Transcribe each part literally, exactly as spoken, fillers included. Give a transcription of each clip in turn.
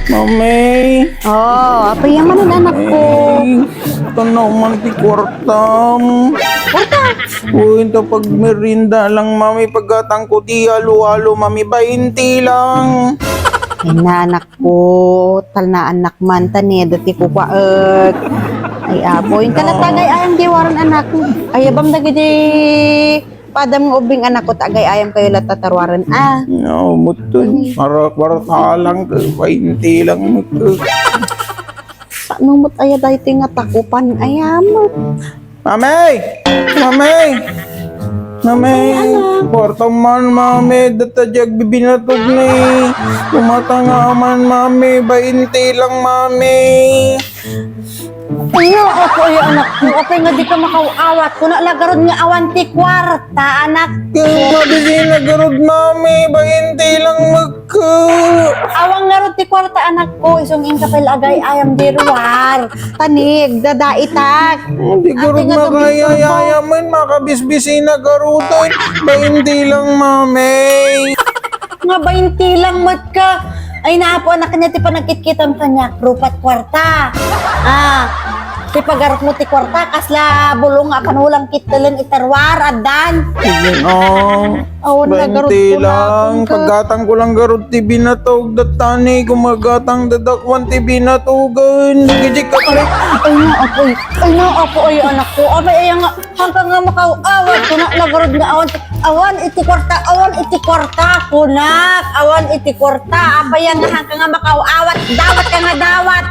Mami. Oh, apay manen, anak ko? Ay, tanaw man ti kuartam. Kuarta? Uy, ta pagmerienda lang, Mami, paggatangko ti alo-alo, Mami, bainti lang. Ay na, anak ko, talna anak man, ta ni, dati kukuaek. Ay, apo, yung kalatagay, ay, ang diwaran, anak. Ay, abam dagiti Padam nga ubing, anak ko, ta agay-ayam kayo latta taruaren, ah. No, muto. Ay. Mara kwarta lang, bainti lang muto. Tano met aya daytoy nga takupan, ayam. Mami! Mami! Mami! Ay, anak. Kwarta man, Mami. Data di agbibinatog ni. Kumata nga man, Mami. Bainti lang, Mami. Ay, apo, ay, anak ko, apay nga di ka makaw-awat? Kuna la garud nga awan ti kuarta, anak ko. Kaya nga di na garud, Mami, bainti lang magka. Awan garud ti kuarta, anak ko, isung inka pay agay-ayam di ruar. Tanig, dadaitak. Di garud makayayaya man, makabisbisina garud, ay, bainti lang, Mami. Nga bainti lang met ka. Ay, naapo, anak, kanya ti panagkitkitam kaniak, rupat kuarta. Ah, ti pagarupmo ti kuarta, kasla bulong nga kanulang kittelen itaruar, addan. Sige, no. Awan na garud. Bainti lang. Paggatang ko lang garud ti binatog, datani, gumagatang dadakwan ti binatogan. Sige, sige, kapre. Ay, naapo, ay, naapo, ay, anak ko. Apay, ay, nga, Hangka nga makaw-awat, kuna la garud nga awan, awan iti kuarta, awan iti kuarta, kunak, awan iti kuarta. Apay nga hangka nga makaw-awat, dawat ka nga dawat.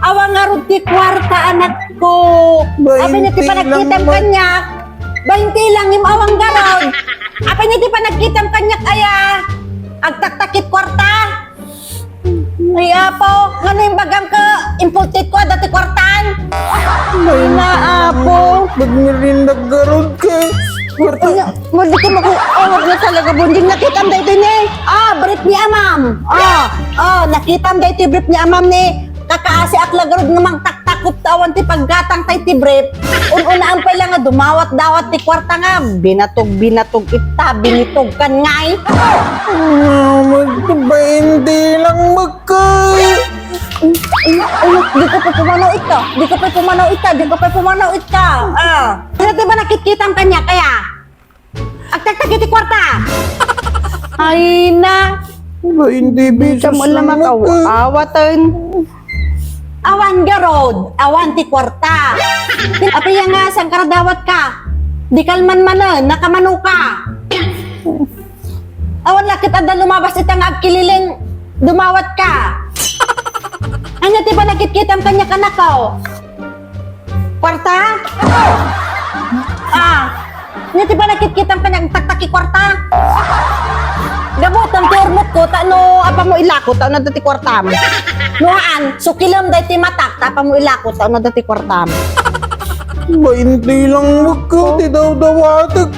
Awan ngarud ti kuarta, anak ko. Apay nga ti panagkitam kaniak. Bainti lang, im awan garud. Apay nga ti panagkitam kaniak, aya. Agtaktakit kuarta. Ay, apo, ngano imbagam ka? Impultit ko, adda ti kuartan? Ay, na, apo. Magmerienda garud ka. Kuarta. Ay, na, mali ka mako. Awag na talaga, Bonjing. Nakitam daytoy ni. Ah, brief ni amam. Ah, ah, nakitam daytoy brief ni amam ni. Kakaasi ak la garud nga mangtak- Takot ta awan ti paggatang tay ti brief. Un-unaan pay la nga dumawat-dawat ti kuarta nga binatog-binatog ita, binitog kan ngay. Ah, magbabain di lang magka. Ay, ay, ay, di ka pa pumanaw ita. Di ka pa pumanaw ita. Di ka pa pumanaw ita. Ah. Ano ti ba nakitkitam kaniak, aya? Agtaktak iti kuarta. Ay na. Ba, hindi. Di ka bisis mo lang lang makaw-, magka- awaten. Awan garud, awan ti kuarta. Apay nga, saan ka dawat ka? Di kalman manen, nakamano ka. Awan la ket adda lumabas ita nga agkililing, dumawat ka. Ania ti panagkitkitam kaniak, anakko? Kuarta? Ah. Ania ti panagkitkitam kaniak, agtaktaki kuarta? Gabutam ti urmot ko, ta no, apam mo ilako, ta no, adda ti kuartam. No, haan, sukilem daytoy matak, ta apam mo ilako, ta no, adda ti kuartam. Bainti lang magka, ti dawdawatek.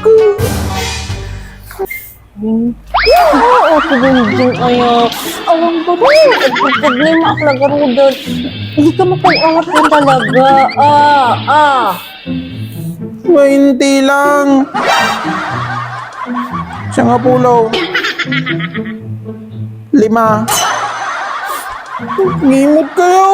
Oo, si Bonjing aya. Awan ko ba? Ang problema, ak la garuden. Hindi ka makaw-awat lang talaga. Ah, ah. Bainti lang. Sangapulo. Lima. Ngimot kayo.